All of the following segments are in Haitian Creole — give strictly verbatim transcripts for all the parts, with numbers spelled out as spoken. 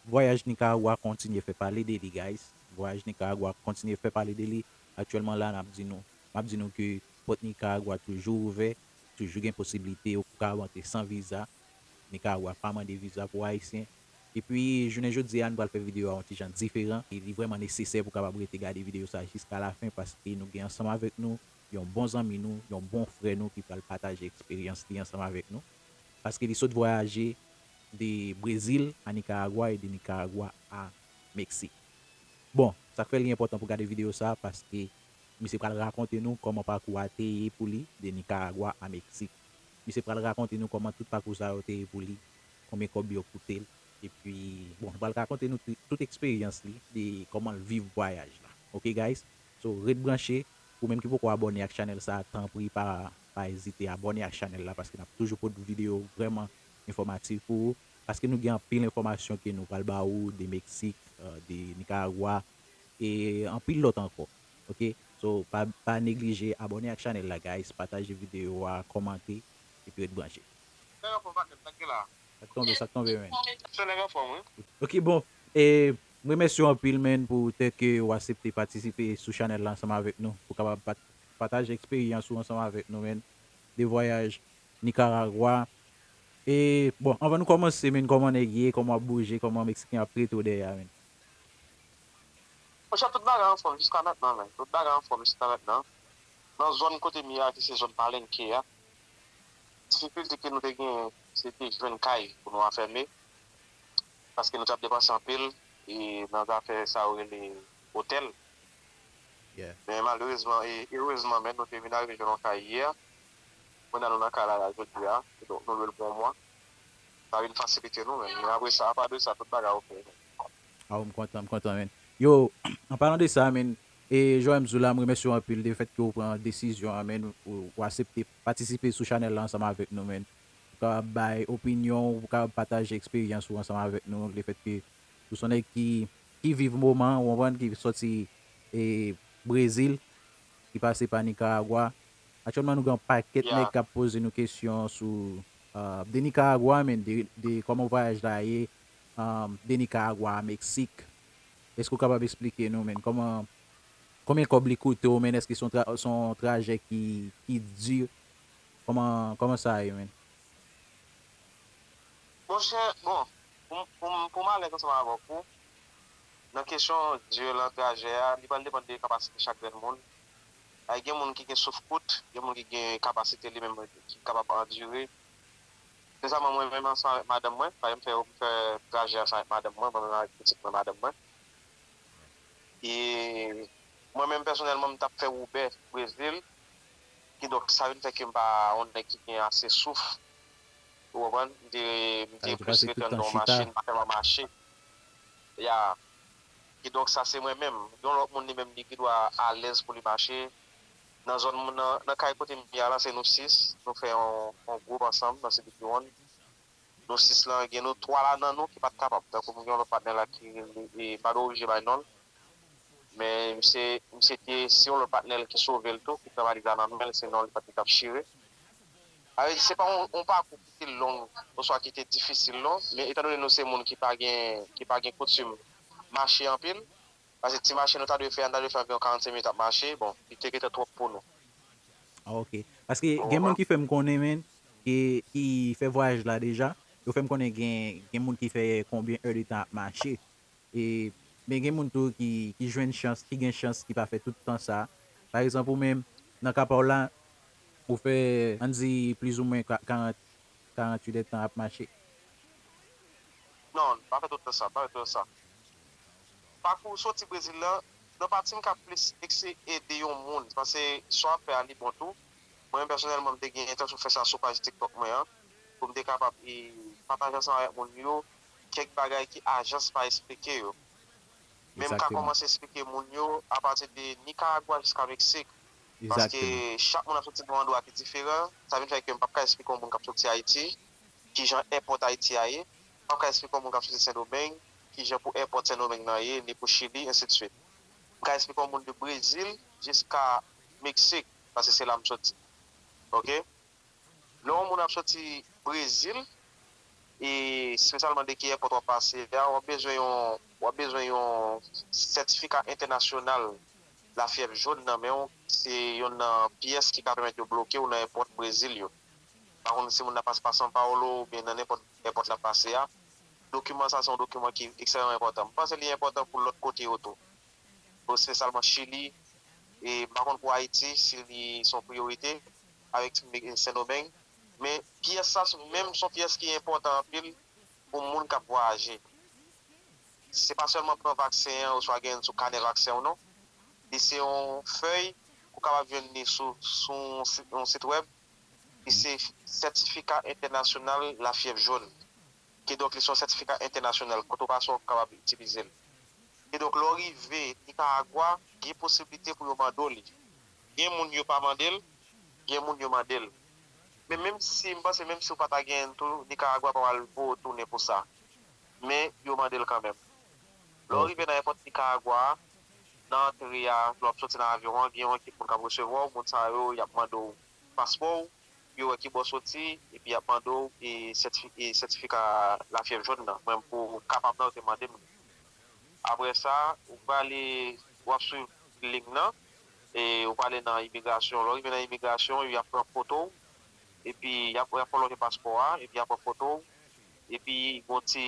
Vwayaj Nikaragwa kontinye fè pale de li, guys. Vwayaj Nikaragwa kontinye fè pale de li. Aktyèlman la, n ap di nou, m ap di nou ke pòt Nikaragwa toujou ouvè, toujou gen posiblite ou ka rantre san viza. Nikaragwa pa mande viza pou Ayisyen. Epi, jounen jodi a, nou pral fè videyo a yon ti jan diferan. E li vrèman nesesè pou w kapab rete gade videyo sa jiska lafen, paske nou gen ansanm avèk nou yon bon zanmi nou, yon bon frè nou ki pral pataje eksperyans li ansanm avèk nou. Paske li sot vwayaje de Brezil a Nikaragwa e de Nikaragwa a Meksik. Bon, sa k fè li enpòtan pou gade videyo sa, paske misye pral rakonte nou kòman pakou a te ye pou li de Nikaragwa a Meksik. Misye pral rakonte nou kòman tout pakou sa yo te ye pou li, konbyen kòb yo koute l. Epi, bon, li pral rakonte nou tout, tout eksperyans li de kòman l viv vwayaj la. Oke, guys? So, ret branche. Ou menm ki poko abòne ak chanèl sa, tanpri pa, pa ezite abòne ak chanèl la, paske n ap toujou pote videyo vrèman enfòmatif pou ou. Paske nou gen anpil enfòmasyon ke nou pral ba ou de Meksik, euh, de Nikaragwa, e anpil lòt ankò. Oke? So, pa, pa neglije abòne ak chanèl la, guys. Pataje videyo a, kòmante, epi ret branche. Nèg anfòm, patnè m, sa k gen la? Sa k tonbe, sa k tonbe, men. Se nèg anfòm, wi. Oke, bon. E, m remèsye w anpil, men, pou tè ke w aksepte patisipe sou chanèl la ansanm avèk nou, pou kapab pat-, pataje eksperyans ou ansanm avèk nou, men, de vwayaj Nikaragwa. E, bon, anvan nou kòmanse, men, kòman nèg ye, kòman w ap bouje, kòman Meksiken ap trete w dèyè a, men? Monchè, tout bagay anfòm jiska mentnan, men. Tout bagay anfòm jiska mentnan. Nan zòn kote m ye a, ki se zòn Palenque a, difikilte ke nou te genyen, se te jwenn kay pou nou afèmen. Paske nou t ap depanse anpil, e nan zafè sa yo rele otèl. Yeah. Men malerezman e erezman, men nou te vin arive jwenn yon kay yè. Kounye a nou nan kay la jodi a. Donk, nou lwe l pou yon mwa. Sa vin fasilite nou, men, men apre sa, apa de sa, tout bagay oke. Ah, m kontan, m kontan, men. Yo, an palan de sa, men, e jan w di la, m remèsye w anpil de fèt ke w pran desizyon an, men, ou, ou aksepte patisipe sou chanèl la ansanm avèk nou, men. Ou kapab bay opinyon w, ou kapab pataje eksperyans ou ansanm avèk nou, le fèt ke ou se yon nèg ki, ki viv moman, ou konprann, ki sòti, e, Brezil, ki pase pa Nikaragwa. Aktyèlman, nou gen yon pakèt nèg k ap poze nou kesyon sou, euh, de Nikaragwa, men de, de kòman vwayaj la ye, euh, de Nikaragwa a Meksik. Èske w kapab eksplike nou, men, kòman, konbyen kòb li koute w, men, èske se yon tra-, se yon trajè ki, ki di? Kòman, kòman sa ye, men? Monchè, bon, pou m, pou m, pou m alèz ansanm avèk ou, nan kesyon di lan trajè a, li pral depann de kapasite chak grenn moun. Ay, gen moun ki gen souf kout, gen moun ki gen kapasite li menm ki kapab andire. Sensèman, mwen menm ansanm avèk madanm mwen, pa egzanp, m fè, m fè trajè ansanm avèk madanm mwen, mwen menm avèk pitit mwen, madanm mwen. E mwen menm pèsonèlman, m t ap fè Wobè Brezil, kidonk sa vin fè ke m pa yon nèg ki gen ase souf. Ou konprann? M te, m te plis rete anndan yon machin, pa tèlman mache. Ya. Kidonk, sa se mwen menm. Yon lòt moun li menm, li gen dwa alèz pou li mache. Nan zòn, nan, nan kay kote m ye a la, se nou sis. Nou fè yon, yon gwoup ansanm nan City One. Nou sis lan, gen nou twa ladan nou ki pa t kapab. Tankou m gen yon lòt patnè la ki rele, e, m pa t oblije bay non l. Men misye, misye te, se yon lòt patnè l ki sove l tou, ki pran valiz la nan men l, sinon li pa t t ap chire. Sa vle di, se pa yon, yon pakou ki te long, oswa ki te difisil, non. Men etandone nou se moun ki pa gen, ki pa gen koutim mache anpil, paske ti mache nou ta dwe fè a, nou ta dwe fè anviwon karannsenk minit ap mache, bon, li te gentan twòp pou nou. Ah, ok. Paske gen moun ki fè m konnen, men, ki, ki fè vwayaj la deja. Yo fè m konnen gen, gen moun ki fè konbyen èdtan ap mache. E, men gen moun tou ki, ki jwenn chans, ki gen chans, ki pa fè tout tan sa. Pa egzanp, ou menm, nan ka pa w la, ou fè, ann di, plizoumwen ka-, karant, karannwit èdtan ap mache. Non, m pa fè tout tan sa, m pa fè tout tan sa. Pakou soti Brezil la, nan pati m ka plis eseye ede yon moun, paske sa w ap fè a, li bon tou. Mwen menm pèsonèlman, m te gen entansyon fè sa sou paj TikTok mwen an, pou m te kapab, e, pataje ansanm avèk moun yo kèk bagay ke ajans pa esplike yo. Men m ka kòmanse esplike moun yo apati de Nikaragwa jiska Meksik. Paske chak moun ap soti nan yon andwa ki diferan. Sa vin fè ke m p ap ka esplike yon moun k ap soti Ayiti kijan èpòt Ayiti a ye. M p ap ka esplike yon moun k ap soti Sendomeng kijan pou èpòt Sendomeng nan ye, ni pou Chili, ensidswit. M ka esplike yon moun de Brezil jiska Meksik, paske se la m soti. Oke? Lè yon moun ap soti Brezil, e espesyalman de ki èpòt w ap pase a, w ap bezwen yon, w ap bezwen yon sètifika entènasyonal lafyèv jòn nan men w. Se youn nan pyès ki ka pèmèt yo bloke w nan èpòt Brezil yo. Pa konn si moun nan pase pa São Paulo oubyen nan nenpòt èpòt l ap pase a. Dokiman sa se yon dokiman ki ekstrèmman enpòtan. M panse li enpòtan pou lòt kote yo tou. Espesyalman Chili, e m pa konn pou Ayiti si li se yon priyorite avèk Sendomeng. Men pyès sa menm se yon pyès ki enpòtan anpil pou moun k ap vwayaje. Se pa sèlman pran vaksen an oswa gen l sou kanè vaksen w non. Li se yon fèy ou kapab jwenn li sou, sou yon sit, yon sit wèb. Li se sètifika entènasyonal lafyèv jòn. Kidonk, li se yon sètifika entènasyonal. Kote w pase, w kapab itilize l. Kidonk, lè w rive Nikaragwa, gen posiblite pou yo mande w li. Gen moun yo pa mande l, gen moun yo mande l. Men menm si, m panse menm si w pa ta genyen l tou, Nikaragwa pa pral voye w tounen pou sa. Men yo mande l kanmenm. Lè w rive nan èpòt Nikaragwa a, nan antre a, lè w ap soti nan avyon an, gen yon ekip moun k ap resevwa w. Moun sa yo, y ap mande w paspò w, yo wè ki bò w soti, epi y ap mande w e sètifi-, e sètifika lafyèv jòn nan. Mwen, pou kapab la, yo te mande m li. Apre sa, ou prale, w ap swiv liy nan, e ou prale nan imigrasyon. Lè w rive nan imigrasyon, y ap pran foto w, epi y ap, y ap pran lòt paspò a, epi y ap pran foto w, epi gon ti,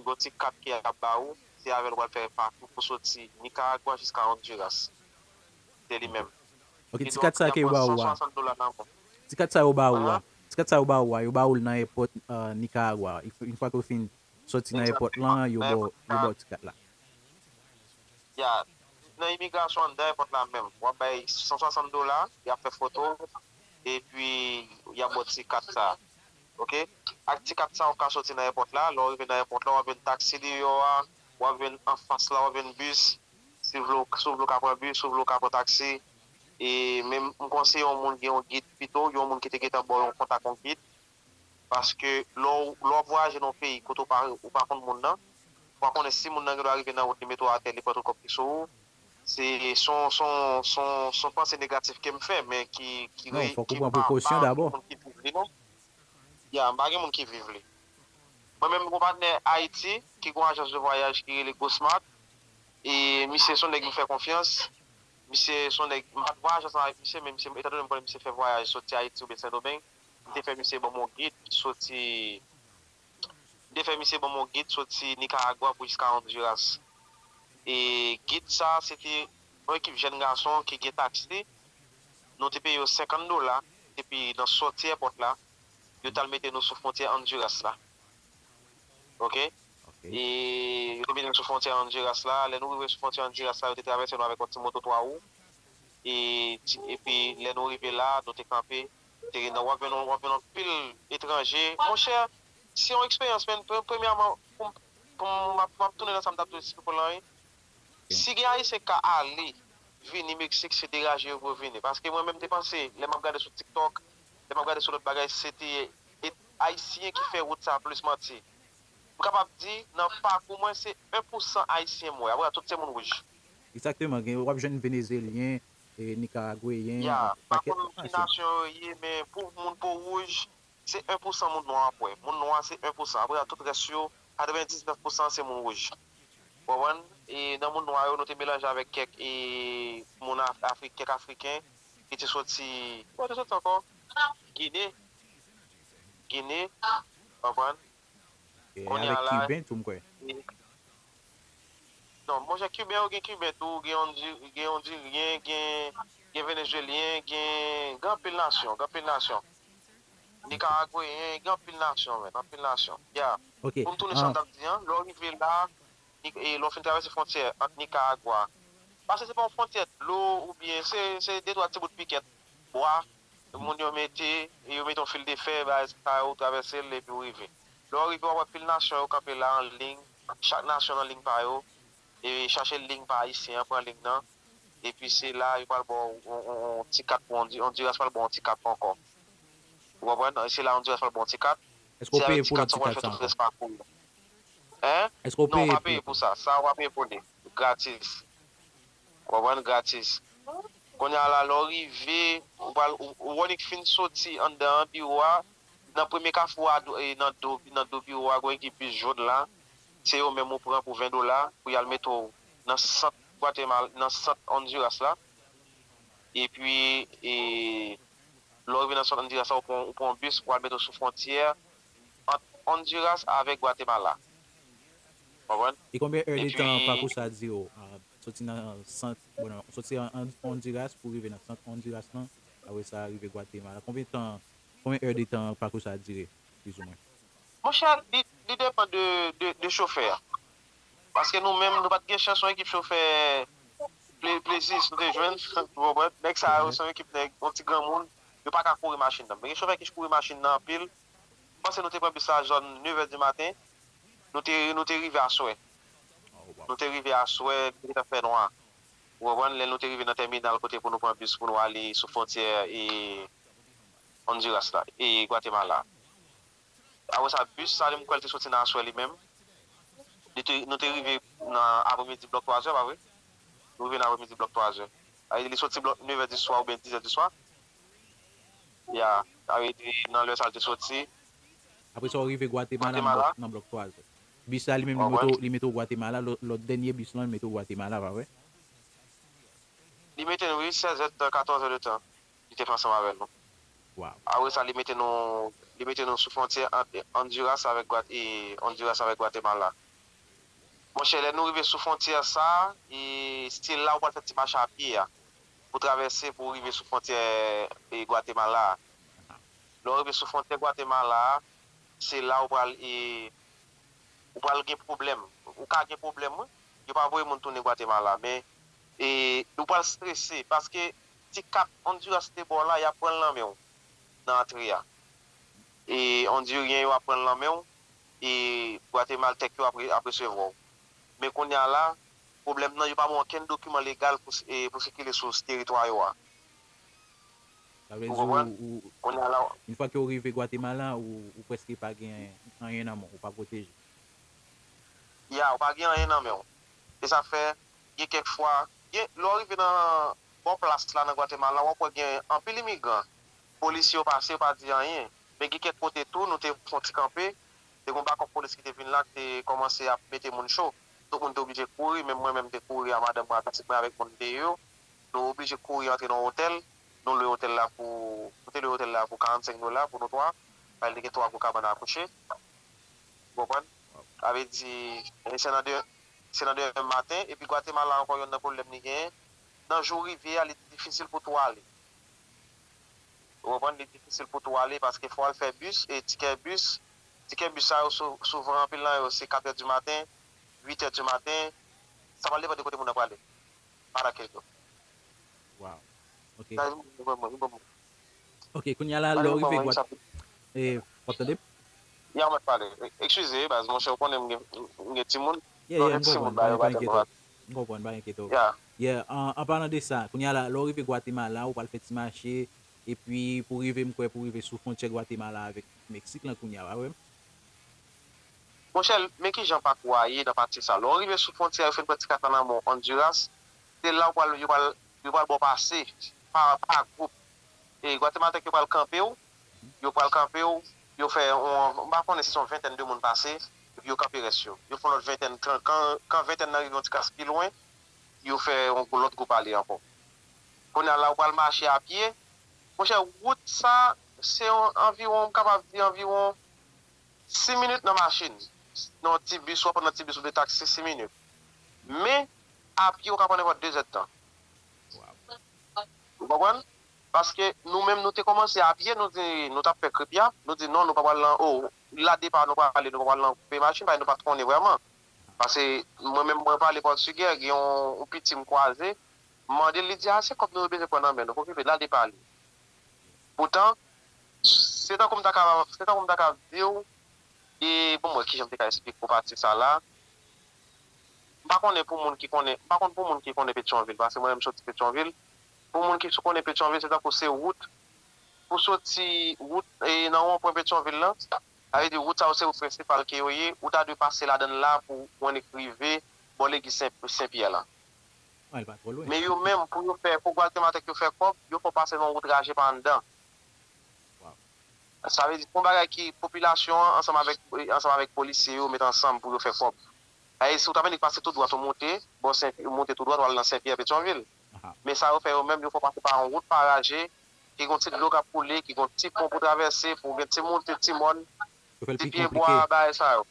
gon ti kat ke y ap ba ou, se avè l ou pral fè pakou pou soti Nikaragwa jiska Honduras. Se li menm. Ok, ti kat sa ke yo ba ou a. Ti kat sa yo ba ou a. Ti kat sa yo ba ou a, yo ba ou l nan èpòt, euh, Nikaragwa. Yon fwa ke w fin soti nan èpòt lan, yo ba w, yo ba w ti kat la. Ya, nan imigrasyon anndan èpòt la menm. W ap bay san swasant dola, y ap fè foto w, epi y ap ba w ti kat sa. Ok? Ak ti kat sa, w ka soti nan èpòt la. Lè w rive nan èpòt la, w ap jwenn taksi deyò a, w ap jwenn anfas la, w ap jwenn bis. Si w vle, si w vle w ka pran bis, si w vle w ka pran taksi. E men m konseye yon moun gen yon gid pito, yon moun ki te gentan ba w yon kontak yon gid. Paske lè w, lè w ap vwayaje nan yon peyi kote w pa, ou pa konn moun nan, ou pa konnen si moun nan gen dwa rive nan wout li mete w atè, li pran tout kòb ki sou ou. Se, se yon, se yon, se yon, se yon panse negatif ke m fè, men ki, ki, non, fòk ou pran prekosyon dabò. Ki pa, pa moun ki viv li non. Ya, m pa gen moun ki viv li. Mwen menm, m gon patnè Ayiti ki gon ajans de vwayaj ki rele Go Smart. E misye se yon nèg m fè konfyans. Misye se yon nèg, m pa t vwayaje ansanm avèk misye, men misye, etandone m konnen misye fè vwayaj soti Ayiti oubyen Sendomeng, m te fè misye ban m yon gid soti, m te fè misye ban m yon gid soti Nikaragwa pou jiska Honduras. E gid sa, se te yon ekip jèn gason ki gen taksi. Nou te peye yo senkant dola, epi nan sòti èpòt la, yo t al mete nou sou fwontyè Honduras la. Ok? Ok. E yo te mete nou sou fwontyè Honduras la. Lè nou rive sou fwontyè Honduras la, yo te travèse nou avèk yon ti moto twa wou. E, ti- epi lè nou rive la, nou te kanpe. Te, w ap jwenn, w ap jwenn anpil etranje. Monchè, se yon eksperyans, men pre- premyèman, pou m, pou m, m ap, m ap tounen nan sa m t ap tou esplike w lan, wi. Si gen Ayisyen k ka ale, vini Meksik, se deraje yo pou yo vini. Paske mwen menm te panse, lè m ap gade sou TikTok, lè m ap gade sou lòt bagay, se te et- Ayisyen ki fè wout sa plis, manti. M kapab di, nan pakou mwen, se en pou san Ayisyen m wè. Apre sa, tout se moun wouj. Egzakteman, gen, w ap jwenn Venezyelyen, e, Nikaragweyen, ya, yon pakèt. M pa konn ki nasyon yo ye, men pou moun po wouj, se en pou san moun nwa w ap wè. Moun nwa se en pou san. Apre sa, tout rès yo, katrevendiznèf pou san se moun wouj. Ou konprann? E nan moun nwa yo, nou te melanje avèk kèk, e, moun Af- Afri- kèk Afriken ki te soti, kote yo te soti ankò? Gine. Gine. Ou konprann? E, kounye a la, Kiben tou, m kwè. Non, monchè, Kiben yo gen Kiben tou, gen Ondi- gen Ondiryen, gen, gen Venezyelyen, gen, gen anpil nasyon, gen anpil nasyon. Nikaragweyen, gen anpil nasyon, men, anpil nasyon. Ya. Ok. Pou m tounen sa m t ap di an, lè w rive la, Ni- e lè w fin travèse fwontyè ant Nikaragwa, paske se pa yon fwontyè dlo oubyen se, se de twa ti bout pikèt bwa, moun yo mete, e yo mete yon fil de fè, bagay sa yo, ou travèse l epi w rive. Lè w rive, w ap wè pil nasyon yo kanpe la an liy, chak nasyon nan liy pa yo, e chache liy pa ayisyen an, pran liy nan, epi se la yo pral ba w yon, yon, yon ti kat pou Ondi- Ondiras pral ba w yon ti kat ankò. Ou konprann? E se la Ondiras pral ba w yon ti kat. Èske w peye pou lòt ti kat sa ankò? Hein? Èske w peye pou sa? Sa w pa peye pou li. Gratis. Ou konprann? Gratis. Kounye a la, lè w rive, ou pral, ou, ou annik fin soti anndan an biwo a, nan premye kafou a, nan do, nan do biwo a, gen yon ekip bis jòn la. Se yo menm ou pran pou ven dola pou y al mete w nan sant Gwatemala, nan sant Honduras la. Epi, e, lè w rive nan sant Honduras la, ou pran, ou pran yon bis pou al mete w sou fwontyè ant Honduras avèk Gwatemala. Konprann? E konbyen è de tan pakou sa dire w? Ah, soti nan sant, bon, non, soti an, an Honduras pou rive nan sant Honduras lan, apre sa rive Gwatemala. Konbyen tan, konbyen è de tan pakou sa dire, plizoumwen? Monchè, li, li depann de, de, de chofè a. Paske nou menm, nou pa t gen chans yon ekip chofè ple-, plezis nou te jwenn, ou konprann? Nèg sa yo se yon ekip nèg, yon ti granmoun, yo pa ka kouri machin nan. Men gen chofè ki kouri machin nan anpil. M panse nou te pran bis la zòn nevè di maten. Nou te, nou te rive aswè. Nou te rive aswè, li te gentan fè nwa. Ou konprann? Lè nou te rive nan tèminal kote pou nou pran bis pou nou ale sou fwontyè e Honduras la, e Gwatemala. Apre sa, bis sa, li, m kwè l te soti nan aswè li menm. Li te, nou te rive nan apremidi blòk twazè, pa vre? Nou rive nan apremidi blòk twazè. Sa vle di, li soti blòk nevè di swa oubyen dizè di swa. Ya, sa vle di, nan lè sa, l te soti. Apre sa, w rive Gwatemala nan blòk, nan blòk twazè. Bis la, li menm, li mete w, li mete w Gwatemala, lòt, lòt dènye bis lan, li mete w Gwatemala, pa vre? Li mete n, wi, sèz è de tan, katòz è de tan. Li te fè ansanm avè nou. Apre sa, li mete nou, li mete nou sou fwontyè ant Honduras avèk Gwa-, e, Honduras avèk Gwatemala. Monchè, lè nou rive sou fwontyè sa, e, se la ou pral fè ti mache a pye a pou travèse, pou rive sou fwontyè, e, Gwatemala a. Lè w rive sou fwontyè Gwatemala a, se la ou pral, e, ou pral gen pwoblèm. Ou ka gen pwoblèm, wi. Yo pa voye moun tounen Gwatemala, men, e, ou pral strese, paske ti kat Honduras te ba w la, y ap pran l nan men w nan antre a. E, Ondiryen yo ap pran l nan men w, e, Gwatemaltèk yo ap re-, ap resevwa w. Men kounye a la, pwoblèm nan, yo pa ban w okenn dokiman legal pou, e, pou sikile sou teritwa yo a. Sa vle di, ou, ou, yon fwa ke w rive Gwatemala, ou, ou prèske pa gen anyen nan men w, ou pa pwoteje. Ya, ou pa gen anyen nan men w. E sa fè, gen kèk fwa, gen, lè w rive nan bò plas la nan Gwatemala, w ap wè gen anpil imigran. Polisye yo pase, yo pa di anyen. Men gen kèk kote tou, nou te fè yon ti kanpe, te gen yon bakòp polis ki te vin la, ki te kòmanse ap mete moun cho. Tout moun te oblije kouri, menm mwen menm te kouri a madanm mwen, a pitit mwen avèk moun dèyè yo. Nou oblije kouri antre nan yon otèl. Nou lwe otèl la pou, nou te lwe otèl la pou karannsenk dola pou nou twa. Paske li te gen twa gwo kabann a kouche. Ou konprann? Sa vle di, e se nan de, se nan demen maten, epi Gwatemala ankò, yonn nan pwoblèm li genyen, nan jou rive a, li difisil pou tou ale. Ou konprann? Li difisil pou tou ale paske fò w al fè bis, e tikè bis, tikè bis sa yo sou-, souvan anpil nan yo se kat è di maten, uit è di maten, sa pral depann de kote moun nan prale. Para kèk jou. Wow. Ok. Sa, li bon, li bon, li bon. Ok, kounye a la, lè w rive Gwat-, e, w ap tande m? Ya, w mèt pale. E, eskize, baz, monchè, ou konnen m gen, m gen timoun. Yeah, yeah, m konprann, pa, pa enkyete w. M konprann, pa enkyete w. Yeah. Yeah, an, an palan de sa, kounye a la, lè w rive Gwatemala, ou pral fè ti mache, epi pou rive, m kwè, pou rive sou fwontyè Gwatemala avèk Meksik lan kounye a, pa vre? Monchè, men kijan pakou a ye nan pati sa. Lè w rive sou fwontyè, yo fin pran ti kat la nan men w, Honduras, se la w pral, yo pral, yo pral ba w pase pa, pa gwoup. E Gwatemaltèk yo pral kanpe w, yo pral kanpe w, yo fè yon, m pa konnen si se yon ventèn de moun pase, epi yo kanpe rès yo. Yo fè yon lòt ventèn, kan, kan, kan ventèn nan rive yon ti kras pi lwen, yo fè yon lòt gwoup ale ankò. Kounye a la, ou pral mache a pye. Monchè, wout sa, se yon anviwon, m kapab di anviwon sis minit nan machin. Nan yon ti bis, w ap pran nan ti bis ou de taksi, sis minit. Men, a pye, ou ka pran nenpòt de zèdtan. Ou konprann? Paske nou menm, nou te kòmanse a pye, nou di, nou t ap fè krip ya, nou di non, nou pa pral nan, o, la depa, nou prale, nou pa pral nan koupe machin, paske nou pa t konnen vrèman. Paske mwen menm, mwen pale pòtigè, gen yon, yon piti m kwaze, m mande l, li di, a, se kòb nou bezwen pran nan men nou, pou okipe l, al depa li. Poutan, se tankou m ta ka, se tankou m ta ka di w, e bon, mwen, kijan m te ka esplike w pati sa la. M pa konnen pou moun ki konnen, m pa konn pou moun ki konnen Petyonvil, paske mwen menm m soti Petyonvil. Pou moun ki konnen Petyonvil, se tankou se wout, pou soti wout, e nan wonpwen Petyonvil lan, sa vle di wout sa yo se wout prensipal ke yo ye, ou ta dwe pase ladan l la pou w annik rive bò legliz Sen, Sen Pyè la. Men yo menm, pou yo fè, pou Gwatemaltèk yo fè kòb, yo fè w pase nan yon wout raje pa anndan. Sa vle di, se yon bagay ki popilasyon an ansanm avèk, ansanm avèk polisye yo met ansanm pou yo fè kòb. Sa vle di, si w t ap annik pase tou dwat, ou monte, bò Sen, ou monte tou dwat, ou al nan Senpyè, Petyonvil. Men sa yo fè yo menm, yo fè w pase pa yon wout paraje, ki gon ti dlo k ap koule, ki gon ti pon pou travèse, pou gen ti moute, ti mòn, ti pyebwa, bagay sa yo.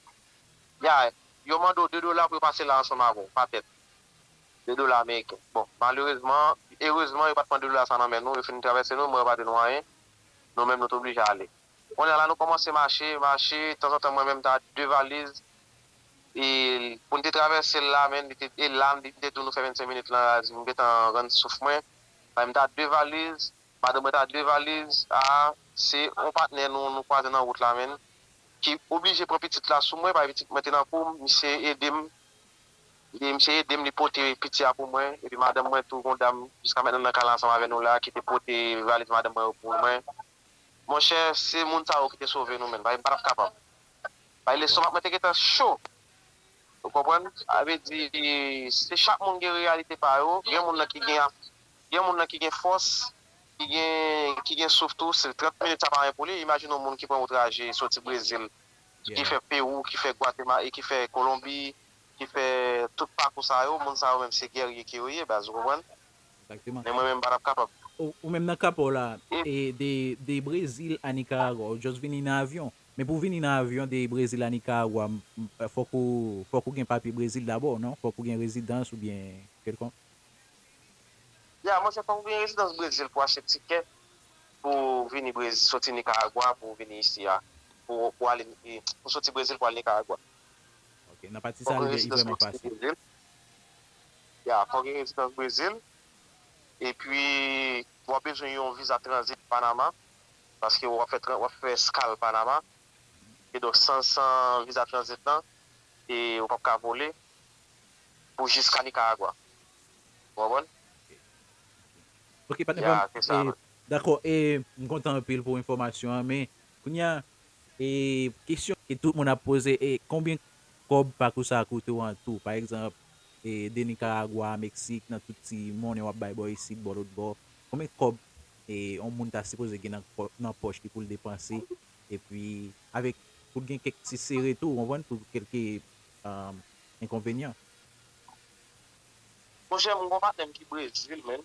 Ya, yo mande w de dola pou yo pase la ansanm avè w, pa tèt. De dola ameriken. Bon, malerezman, erezman, yo pa t pran de dola sa nan men nou, yo fin travèse nou, mwen yo pa di nou anyen. Nou menm, nou te oblije ale. Kounye a la, nou kòmanse mache, mache, tanzantan, mwen menm, m ta de valiz. E pou n te travèse l la, men, li te, e la, m te di nou fè vennsenk minit lan, m gentan rann souf mwen. Bay m ta de valiz, madanm mwen ta de valiz, a, se yon patnè nou, nou kwaze nan wout la, men, ki oblije pran pitit la sou mwen, paske pitit mwen te nan kou m, misye ede m, e misye ede m, li pote piti a pou mwen, epi madanm mwen tou, gon dam, jiska mentnan nan kay la ansanm avè nou la, ki te pote valiz madanm mwen yo pou mwen. Monchè, se moun sa yo ki te sove nou, menn. Bay, m pa t ap kapab. Bay, lestomak mwen te gentan cho. Ou konprann? Sa vle di, se chak moun gen reyalite pa yo. Gen moun nan ki gen, gen moun nan ki gen fòs, ki gen, ki gen souf tou. Se trant minit sa pa anyen pou li. Imajine yon moun ki pran yon traje soti Brezil, ki fè Pewou, ki fè Gwatema-, e ki fè Kolonbi, ki fè tout pakou sa yo. Moun sa yo menm se gèrye ke yo ye, baz, ou konprann? Egzakteman. Men mwen menm, m pa t ap kapab. Ou, ou menm nan ka pa w la, e de, de Brezil a Nikaragwa, ou just vini nan avyon. Men pou w vini nan avyon de Brezil a Nikaragwa, m, m, fòk ou, fòk ou gen papye Brezil dabò, non? Fòk ou gen rezidans oubyen kèlkonk. Ya, monchè, fòk ou gen rezidans Brezil pou achte tikè, pou w vini Brezil, soti Nikaragwa, pou w vini isi a. Pou, pou ale, pou soti Brezil pou al Nikaragwa. Ok, nan pati sa, li vrèman fasil. Ya, fòk gen rezidans Brezil. Epi, w ap bezwen yon viza tranzit Panama, paske w ap fè, tran-, w ap fè eskal Panama. E donk, san, san viza tranzit lan, e ou p ap ka vole pou jiska Nikaragwa. Ou konprann? Ok, patnè pa m. Dakò, e, m kontan anpil pou enfòmasyon an, men kounye a, e, kesyon ke tout moun ap poze, e, konbyen kòb pakou sa a koute w an tou? Pa egzanp, e, de Nikaragwa a Meksik, nan tout ti monnen w ap bay bò isit, bò lòt bò, konbyen kòb, e, yon moun ta sipoze gen nan pò-, nan pòch li pou l depanse? Epi, avèk, pou l gen kèk ti sere tou, w konprann, pou kèlke, um, enkonvenyan. Monchè, m gon patnè m ki Brezil, menn,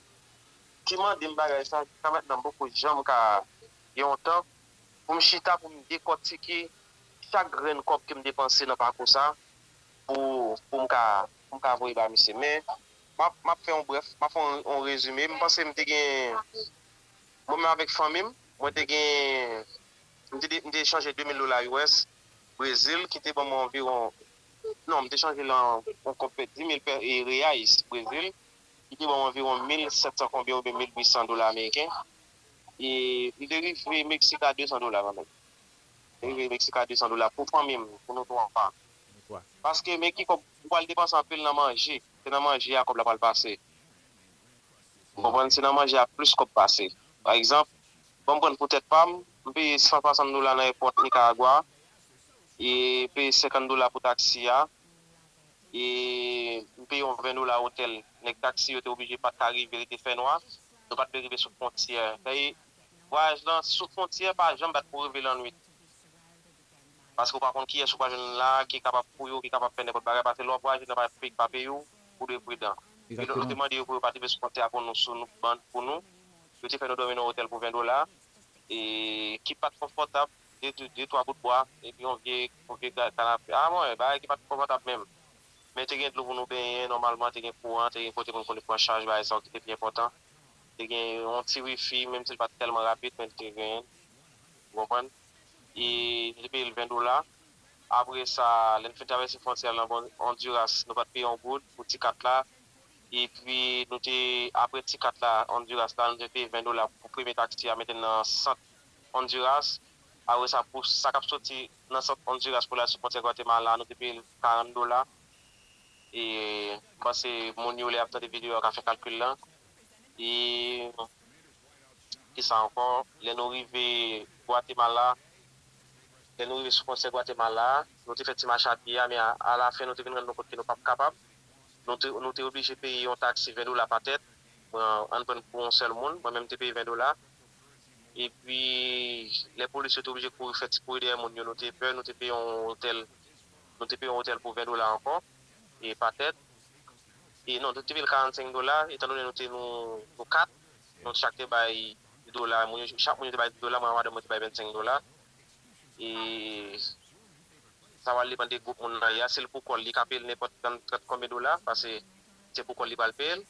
ki mande m bagay sa, jiska mentnan m poko janm ka gen yon tan pou m chita, pou m dekòtike chak grenn kòb ke m depanse nan pakou sa, pou, pou m ka, pou m ka voye ba misye. Men, m ap, m ap fè yon brèf, m ap fè yon, yon rezime. M panse m te gen, mwen menm avèk fanmi m, mwen te gen, m te, de- m te chanje de mil dola U S Brezil, ki te ban mwen anviwon, non, m te chanje l an, an kòb, dis mil pè- e, reais Brezil, ki te ban mwen anviwon mil sèt san konbyen oubyen mil uit san dola ameriken. E m te rive Meksik a de san dola kanmenm. M te rive Meksik a de san dola pou fanmi m, pou nou twa. Paske men ki kòb ou pral depanse anpil nan manje. Se nan manje a kòb la pral pase. Ou konprann? Se nan manje a plis kòb pase. Pa egzanp, ban m pran pou tèt pa m, m peye san swasant dola nan èpòt Nikaragwa, e m peye senkant dola pou taksi a, e m peye yon ven dola otèl. Nèg taksi yo te oblije pa t ka rive, li te fè nwa, nou pa t vle rive sou fwontyè. Dayè, vwayaj lan sou fwontyè pa janm bat pou rive lannwit. Paske w pa konn kiyès ou pral jwenn la, ki kapab fouye w, ki kapab fè nenpòt bagay, paske lè w ap vwayaje nan pa peyi k pa peyi w, ou dwe pridan. Epi lòt, nou te mande yo pou yo pa te vin sou fwontyè a pou nou, sou nou, ban pou nou. Yo te fè nou dòmi nan yon otèl pou ven dola, e ki pa t konfòtab, de, de, de twa bout bwa, epi yon vye, yon vye ga- kanape. A mwen, bagay ki pa t konfòtab menm. Men te gen dlo pou nou benyen, nòmalman, te gen kouran, te gen kote pou nou konn pran chaj, bagay sa yo ki te pi enpòtan. Te gen yon ti wifi, menm si l pa t tèlman rapid, men li te genyen l. Ou konprann? E nou te peye l ven dola. Apre sa, lè n fin travèse fwontyè lan, bon, Honduras, nou pa t peye yon goud pou ti kat la. Epi, nou te, apre ti kat la, Honduras la, nou te peye ven dola pou premye taksi a, mete n nan sant Honduras. Apre sa, pou sa k ap soti nan sant Honduras pou l al sou fwontyè Gwatemala, nou te peye l karant dola. E m panse moun yo, lè y ap tande videyo a, ka fè kalkil lan. E kisa ankò? Lè nou rive Gwatemala, lè nou rive sou fwontyè Gwatemala, nou te fè ti mache a pye a, men a, alafen, nou te vin rann nou kont ke nou p ap kapab. Nou te, nou te oblije peye yon taksi ven dola pa tèt. Bon, ann pran pou yon sèl moun. Mwen menm, m te peye ven dola. Epi, lè polis yo te oblije kouri, fè ti kouri dèyè moun yo, nou te pè, nou te peye yon otèl, nou te peye yon otèl pou ven dola ankò, e pa tèt. E non, nou te peye l karannsenk dola, etan done nou te, nou, nou kat, nou chak te bay di dola, moun yo, chak moun yo te bay di dola, mwen ak madanm mwen te bay vennsenk dola. E sa pral depann de gwoup moun nan ye a, si l pou kò l, li ka peye l nenpòt trant, trant konbyen dola, paske se pou kò l li pral peye l.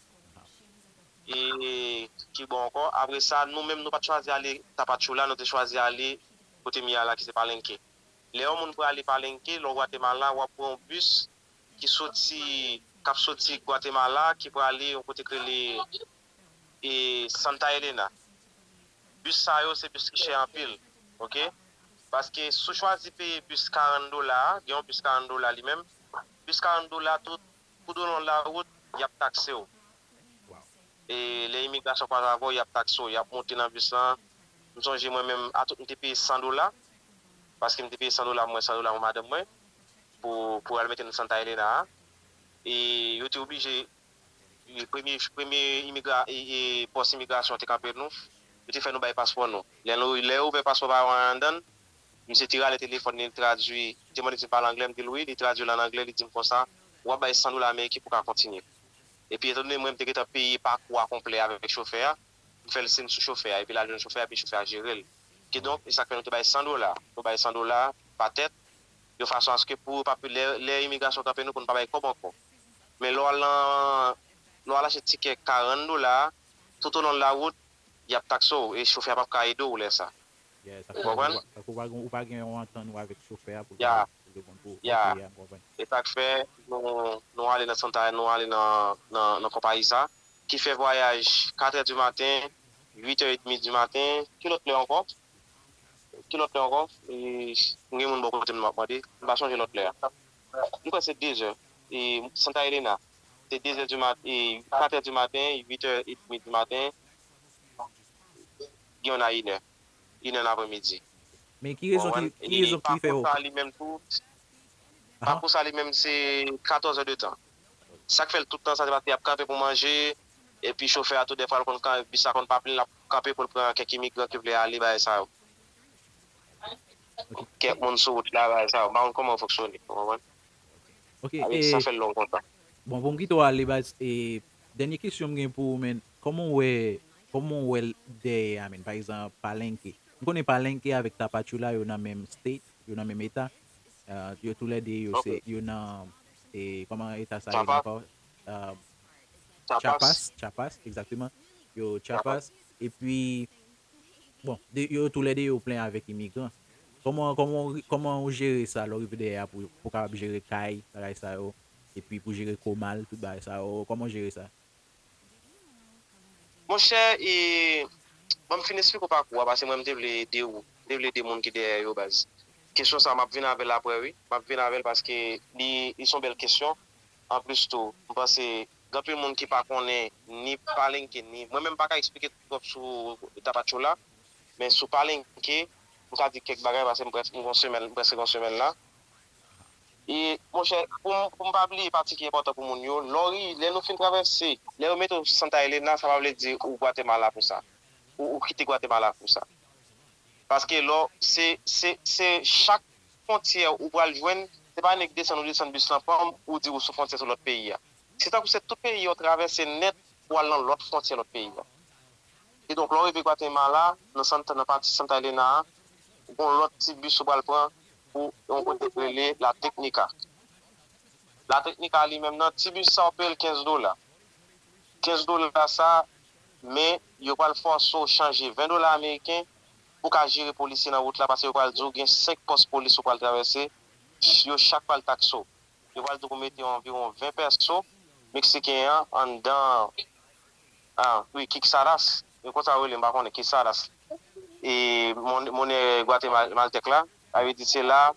E ki bon ankò, apre sa, nou menm, nou pa t chwazi ale Tapachula, nou te chwazi ale kote m ye a la, ki se Palenque. Lè yon moun prale Palenque, lè w Gwatemala, w ap pran yon bis ki soti, k ap soti Gwatemala, ki prale yon kote k rele, e, Santa Elena. Bis sa yo, se bis ki chè anpil, oke? Paske si w chwazi peye bis karant dola, gen yon bis karant dola li menm, bis karant dola, tout, tout olon lawout, y ap takse w. E lè imigrasyon kwaze avè w, y ap takse w, y ap monte nan bis lan. M sonje mwen menm, atout m te peye san dola, paske m te peye san dola mwen, san dola pou madanm mwen, pou, pou al mete nan Santa Elena a. E yo te oblije, e premye, premye imigra, e, e pòs imigrasyon te kanpe nou, yo te fè nou bay paspò nou. Lè nou, lè yo ouvè paspò pa yo anndan, misye te rale telefòn li, li tradui, li te mande si m pale anglè, m di l wi, li tradui l an anglè, li di m konsa, w ap bay san dola ameriken pou w ka kontinye. Epi, etandone mwen, m te gentan peye pakou a konplè avèk chofè a, m fè l siy sou chofè a, epi l al jwenn chofè a, epi chofè a jere l. Kidonk, e sa k fè nou te bay san dola. Nou bay san dola pa tèt, yon fason aske pou yo pa, lè, lè imigrasyon kanpe nou, pou nou pa bay kòb ankò. Men lè w al nan, lè w al achte tikè karant dola, tout olon lawout, y ap takse w, e chofè a p ap ka ede w lè sa. Ou konprann? Tankou ou pa gen, ou pa gen yon antann ou avèk chofè a pou l ka, pou l reponn pou ou. Ok, ya, m konprann. E sa k fè nou, nou ale nan Santa, nou ale nan, nan, nan konpayi sa, ki fè vwayaj katrè di maten, uit è edmi di maten, ki lòt lè ankò? Ki lòt lè ankò? E, m gen moun bò kote m, m ap mande, m pa sonje lòt lè a. M kwè se dezè. E, Santa Elena, se dezè di maten, e, katrè di maten, uit è edmi di maten, gen yon a inè, inè nan apremidi. Men ki rezon ki, ki rezon ki fè yo? Pakou sa li menm tou, pakou sa li menm se katòz è de tan. Sa k fè l tout tan sa se paske y ap kanpe pou manje, epi chofè a tou dèfwa l konn kanpe, bis la konn pa plen, l ap kanpe pou l pran kèk imigran ki vle ale, bagay sa yo. Kèk moun sou wout la, bagay sa yo. M pa konn kòman yo fonksyone, ou konprann? Ok, e sa fè l long konsa. Bon, pou m kite w ale, baz, e dènye kesyon m gen pou ou, men, kòman w wè, kòman w wè l dèyè a, men, pa egzanp, Palenque? M konnen Palenque avèk Tapachula, yo nan menm state, yo nan menm eta. Euh, yo toulède, yo se, yo nan, e, kòman eta sa rele ankò? Euh, Chiapas, Chiapas, egzakteman. Yo Chiapas. Epi, bon, de, yo toulède yo plen avèk imigran. Kòman, kòman, kòman ou jere sa lè w rive dèyè a pou, pou kapab jere kay, bagay sa yo, epi pou jere komal, tout bagay sa yo, kòman w jere sa? Monchè, e, ban m fin esplike w pakou a, paske mwen m te vle ede ou, m te vle ede moun ki dèyè yo, baz. Kesyon sa a, m ap vin avè l aprè, wi. M ap vin avè l paske li, li se yon bèl kesyon. Anplis tou, m panse gen anpil moun ki pa konnen ni Palenque, ni, mwen menm m pa ka eksplike twòp sou Tapachula, men sou Palenque, m ka di kèk bagay paske m prèske, m gon semèn, m prèske gon semèn la. E, monchè, pou m, pou m pa bliye pati ki enpòtan pou moun yo, lè w ri-, lè nou fin travèse, lè yo mete w Santa Elena, sa pa vle di ou Gwatemala pou sa. Ou, ou kite Gwatemala pou sa. Paske lè w, se, se, se chak fwontyè ou pral jwenn, se pa nèk desann ou desann bis lan, panm, ou di ou sou fwontyè sou lòt peyi a. Se tankou se tout peyi a w travèse nèt pou w al nan lòt fwontyè lòt peyi a. Kidonk, lè w rive Gwatemala, nan Santa, nan pati Santa Elena a, ou gon lòt ti bis ou pral pran pou yon kote k rele La Tecnica. La Tecnica li menm nan, ti bis sa w peye l kenz dola. Kenz dola sa, men yo pral fòse w chanje ven dola ameriken pou ka jere polisye nan wout la, paske yo pral di w gen senk pòs polis ou pral travèse, yo chak pral takse w. Yo pral di w pou mete anviwon ven pèso meksiken an anndan, ah, wi, quesadillas. Yo konsa yo rele, m pa konnen, quesadillas. E mon-, monè gwatemaltèk la, sa vle di se la,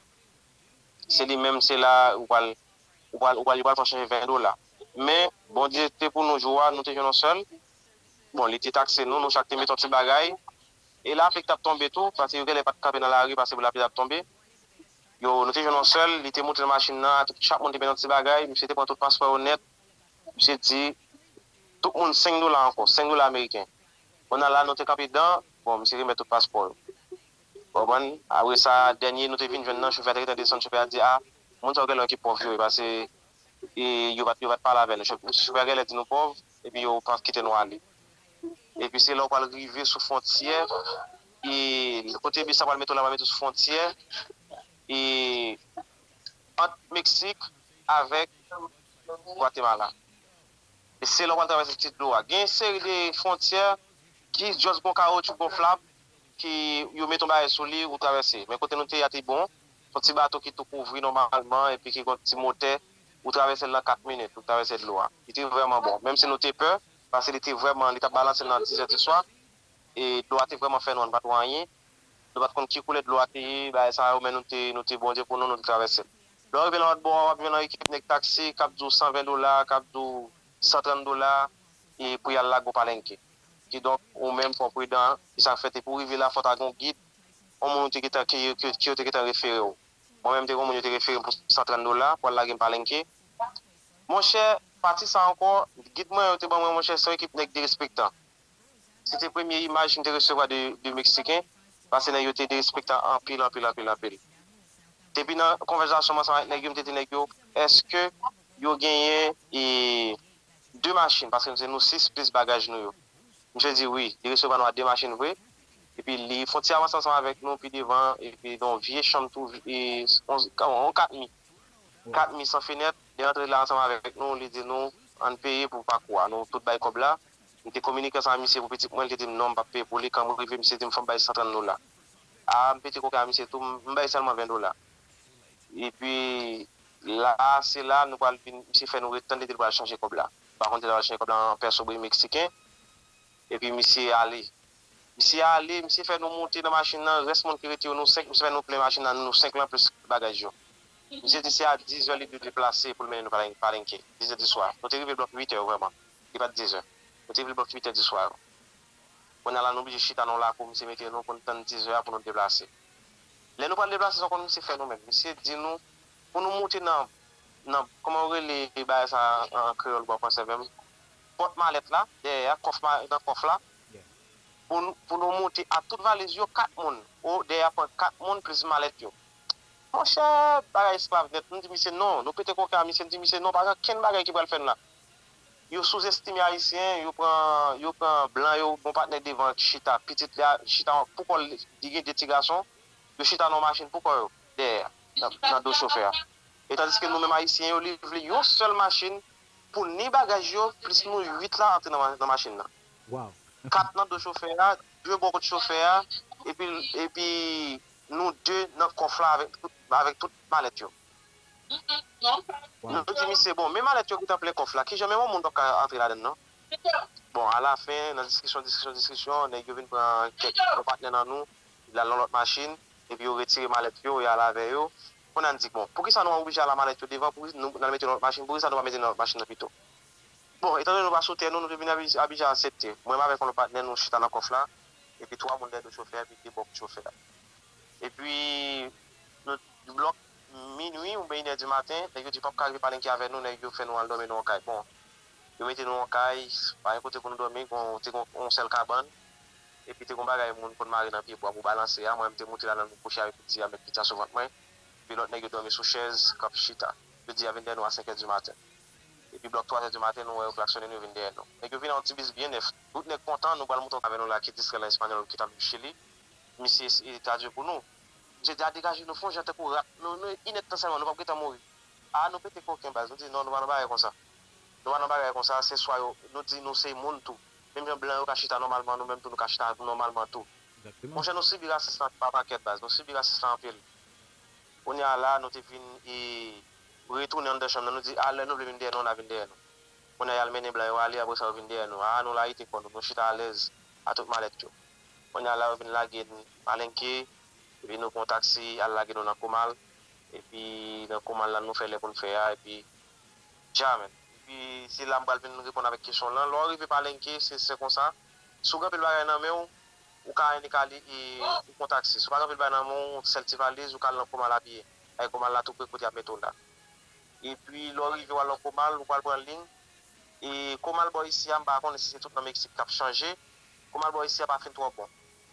se li menm, se la ou pral, ou pral, ou pral, yo pral fè w chanje ven dola. Men, Bondye te pou nou jou a, nou te jwenn yon sèl. Bon, li te takse nou, nou chak te mete yon ti bagay. E lapli t ap tonbe tou, paske yo genlè pa t kanpe nan lari, paske lapli t ap tonbe. Yo, nou te jwenn yon sèl, li te moute nan machin nan, chak moun te mete yon ti bagay, misye te pran tout paspò yo nèt. Misye di, tout moun senk dola ankò, senk dola ameriken. Kounye a la, nou te kanpe dan, Bon, misye remèt tout paspò yo. Ou konprann? Apre sa, dènye nou te vin jwenn nan, chofè a te gentan desann, chofè a di, a, moun sa yo genlè ki pòv yo ye, paske e, yo pa t, yo pa t pale avè nou. Chofè a genlè di nou pòv, epi yo pa kite nou ale. Epi se la w pral rive sou fwontyè, e kote bis la pral mete w la, pral mete w sou fwontyè, e ant Meksik avèk Gwatemala. E se la w pral travèse ti dlo a. Gen yon seri de fwontyè ki just gon kawotchou gonflab, ki yo mete yon bagay sou li, ou travèse. Men kote nou te ye a te bon, se yon ti bato ki tou kouvri nòmalman, epi ki gon ti motè, ou travèse l nan kat minit, ou travèse dlo a. Li te vrèman bon. Menm si nou te pè, paske li te vrèman, li t ap balanse nan diz è di swa, e dlo a te vrèman fè nwa, nou pa t wè anyen. Nou pa t konn ki koulè dlo a te ye, bagay sa yo, men nou te, nou te Bondye pou nou, nou te travèse l. Lè w rive nan lòt bò a, w ap jwenn yon ekip nèg taksi k ap di w san ven dola, k ap di w san trant dola, e pou y al lage w Palenke. Kidonk, ou menm, fò w pridan, e sa k fè te pou w rive la, fò w ta gen yon gid, yon moun ou te gentan, ki, ki, ki yo te gentan refere w. Mwen menm, te gen yon moun yo te refere m pou san trant dola, pou al lage m Palenke. Monchè, pati sa ankò, gid mwen yo te ban mwen, monchè, se yon ekip nèg derespektan. Se te premye imaj m te resevwa de, de Meksiken, paske nèg yo te derespektan anpil, anpil, anpil, anpil. Depi nan konvèsasyon m ansanm avèk nèg yo, m te di nèg yo, èske yo genyen e, de machin, paske se nou sis plis bagaj nou yo. Misye di wi, li resevwa nou a de machin vre. Epi li fè yon ti avanse ansanm avèk nou pi devan, epi nan yon vye chanm tou, e, yon, yon kat mi. Kat mi san fenèt, li rantre la ansanm avèk nou, li di nou, ann peye pou pakou a. Nou tout bay kòb la. M te kominike ansanm ak misye pou pitit mwen, li te di m non, m p ap peye pou li. Kan m rive, misye di m fò m bay san trant dola. A, m pete koken a misye tou, m, m bay sèlman ven dola. Epi, la, se la, nou pral vin, misye fè nou ret tann, li di l pral chanje kòb la. M pa konn si l pral chanje kòb la an pèso oubyen meksiken. Epi misye ale. Misye ale, misye fè nou monte nan machin nan, rès moun ki rete yo, nou senk, misye fè nou plen machin nan, nou senk lan plis bagaj yo. Misye di se a diz è li dwe deplase pou l mennen nou Palen-, Palenke, diz è di swa. Nou te rive blòk uit è yo vrèman. Li pa t diz è. Nou te rive blòk uit è di swa yo. Kounye a la, nou oblije chita nan yon lakou, misye mete nou pou n tann diz è a pou nou deplase. Lè nou pral deplase, sa w konn misye fè nou menm. Misye di nou, pou nou moute nan, nan, kòman yo rele bagay sa an, an kreyòl, bò fransè menm? Pòt malèt la, dèyè a, kòf ma-, nan kòf la. Pou nou, pou nou moute a tout valiz yo, kat moun. O, dèyè a pran kat moun plis malèt yo. Monchè, bagay esklav nèt. M di misye non, nou pete koken a misye, m di misye non, pa gen okenn bagay ki pral fè n la. Yo souzestime Ayisyen, yo pran, yo pran blan yo, gon patnè devan ki chita, pitit li a chita pou kò l, li gen de ti gason, yo chita nan machin pou kò yo, dèyè, nan, nan do chofè a. E tandiske nou menm Ayisyen yo, li vle yon sèl machin pou ni bagaj yo, plis nou uit la antre nan, nan machin nan. Kat nan do chofè a, de bò kot chofè a, epi, epi nou de nan kòf la avèk tout, avèk tout malèt yo. Nou di misye, bon, men malèt yo gentan plen kòf la, kijan menm yon moun p ap ka antre ladann non? Bon, alafen, nan diskisyon, diskisyon, diskisyon, nèg yo vin pran kèk yon patnè nan nou, l al nan lòt machin, epi yo retire malèt yo, y al avè yo. Kounye a n di, bon, poukisa nou oblije al a malèt yo devan, pou nou, n al mete nan lòt machin, poukisa nou pa mete nan lòt machin nan pito? Bon, etandone nou pa sou tè nou, nou te vin Abi-, Abidjan aksepte. Mwen menm avèk yon lòt patnè, nou chita nan kòf la, epi twa moun dèyè do chofè a, epi de bò kot chofè a. Epi, nou, blòk minwi oubyen inè di maten, nèg yo di p ap ka rive Palenke avè nou, nèg yo fè nou al dòmi nan yon kay. Bon, yo mete nou yon kay, pa gen kote pou nou dòmi, gon, te gon yon sèl kabann, epi te gon bagay moun konn mare nan pye bwa pou balanse a, mwen menm te moute ladan l, m kouche avèk piti a, met piti a sou vant mwen, epi lòt nèg yo dòmi sou chèz, k ap chita. Jodi a vin dèyè nou a senk è di maten. Epi blòk twa è di maten, nou wè yo klaksonnen nou, yo vin dèyè nou. Nèg yo vin ak yon ti bis byen nèf. Tout nèg kontan, nou pral montre yon kay avè nou la ki diskre lan espanyòl ki t ap viv Chili. Misye e tradui pou nou. Misye di, a degaje nou, fè yon jan tankou rat. Nou, nou, inèdtan sèlman, nou p ap gentan mouri. A, nou pete koken, baz. Nou di, non, nou pa nan bagay konsa. Nou pa nan bagay konsa, se swa yo, nou di nou se moun tou. Menm jan blan yo ka chita nòmalman, nou menm tou, nou ka chita nòmalman tou. Monchè, nou sibi rasis lan pa pakèt, baz. Nou sibi rasis lan anpil. Kounye a la, nou te vin e retounen anndan chanm nan, nou di, a, lè nou vle vin dèyè nou, n a vin dèyè nou. Kounye a, y al mennen blan yo ale, apre sa, yo vin dèyè nou. A, nou layite kò nou, nou chita alèz a tout malèt yo. Kounye a la, yo vin lage n Palenke, epi nou pran taksi, al lage nou nan Komal, epi nan Komal la, nou fè lè pou n fè a, epi dja, men. Epi se la m pral vin reponn avèk kesyon w lan. Lè w rive Palenke, se, se konsa. Si w gen anpil bagay nan men w, ou ka nik ale e ou pran taksi. Si w pa gen anpil bagay nan men w, yon sèl ti valiz, ou ka al nan Komal apiye. Ay Komal la tou pre kote y ap mete w la. Epi lè w rive, w al nan Komal, ou pral pran liy. E Komal bò isi a, m pa konnen si se tout nan Meksik k ap chanje. Komal bò isi a pa fin twò bon.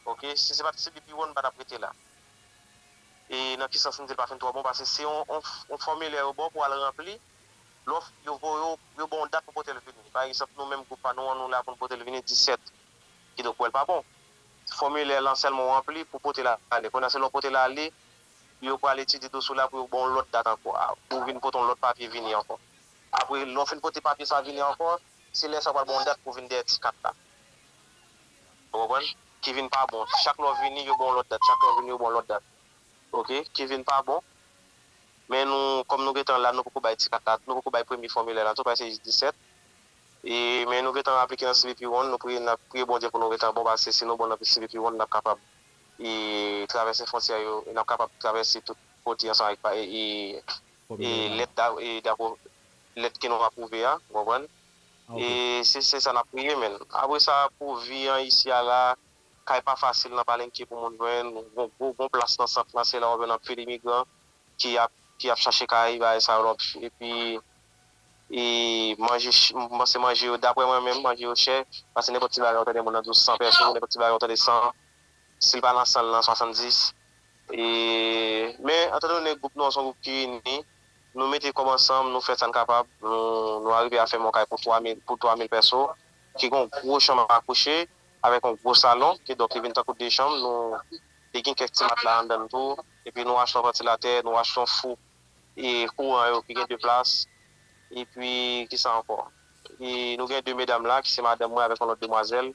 Ok, si se pa t C B P One, m pa t ap rete la. E nan ki sans m di l pa fin twò bon? Paske se yon, yon, yon fòmilè yo ba w pou w al ranpli. Lè w f- yo voye w, yo ba w yon dat pou pote l vini. Pa egzanp, nou menm gwoup pa nou an, nou la pou n pote l vini disèt. Kidonk, pou w wè l pa bon. Fòmilè lan sèlman w ranpli pou pote l ale. Kounye a, se lè w pote l ale, yo pral etidye dosye w la pou yo ba w yon lòt dat ankò. A, pou w vin pote yon lòt papye vini ankò. Apre, lè w fin pote papye sa vini ankò, se lè sa yo pral ba w yon dat pou w vin dèyè ti kat la. Ou konprann? Ki vin pa bon. Chak lè w vini, yo ba w lòt dat. Chak lè w vini, yo ba w lòt dat. Ok? Ki vin pa bon. Men nou, kòm nou gentan la, nou poko bay ti kat la, nou poko bay premye fòmilè la tou, paske se jis disèt. E, men nou gentan aplike nan C B P One, nou priye, n ap priye Bondye pou nou gentan bon, paske si nou bon nan C B P One, n ap kapab e, travèse fwontyè yo, e n ap kapab travèse tout kote ansanm avèk pa- e, e, e, lèt da- e, dapwo- lèt ke nou apwouve a, ou konprann? E se se sa n ap priye, men. Apre sa, pou vi an isi a la, kay pa fasil nan Palenke pou moun jwenn. Gon gwo, gon plas nan sant lan, se la w ap jwenn anpil imigran ki ap, ki ap chache kay, bagay sa yo. Epi, e manje, ch- m panse manje yo, daprè mwen menm, manje yo chè, paske nenpòt ti bagay ou tande moun nan di w san peso, nenpòt ti bagay ou tande san, si l pa nan san, l nan swasanndis. E, men, etandone gwoup nou an se yon gwoup ki ini, nou mete kòb ansanm, nou fè sa n kapab, nou, nou arive a fè yon kay pou twa mil, pou twa mil peso, ki gen yon gwo chanm a kouche, avèk yon gwo salon, ki donk li vin tankou de chanm, nou, li gen kèk ti matla anndan l tou, epi nou achte yon vantilatè, nou achte yon fou, e kouran yo ki gen de plas, epi ki sa ankò? E nou gen de medam la, ki se madanm mwen avèk yon lòt demwazèl,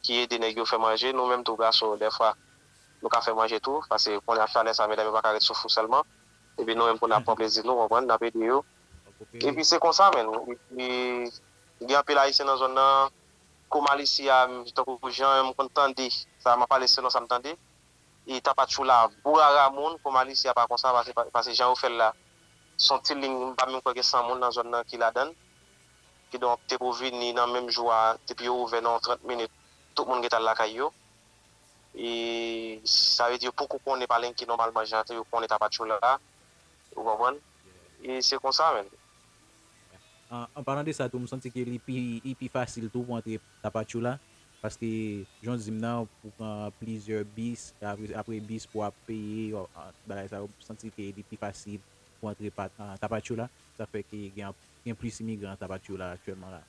ki ede nèg yo fè manje, nou menm tou gason, dèfwa, nou ka fè manje tou, paske kounye a chalè sa, medam yo pa ka ret sou fou sèlman, epi nou menm pou n ap pran plezi nou, konprann, n ap ede yo. Epi se konsa, men, epi gen anpil Ayisyen nan zòn nan, kòm Alicia, tankou jan m konn tande, sa m ap pale selon sa m tande, e Tapatchoula, bourara moun, kòm Alicia pa konsa, paske, paske jan yo fè l la, se yon ti liy, m pa menm kwè gen san moun nan zòn nan ki ladan l. Kidonk, te pou vini nan menm jou a, depi yo ouvè nan yon trant minit, tout moun gentan al lakay yo. E sa vle di yo poko konnen Palenke nòmalman jan yo konnen Tapatchoula, ou konprann? E se konsa, men. An, an palan de sa tou, m santi ke li pi, li pi fasil tou pou antre Tapatchoula, paske jan w di m nan, pou pran plizyè bis, apre, apre bis pou ap peye, bagay sa yo, m santi ke li pi fasil pou antre Tapatchoula, sa fè ke gen, gen plis imigran Tapatchoula aktyèlman la.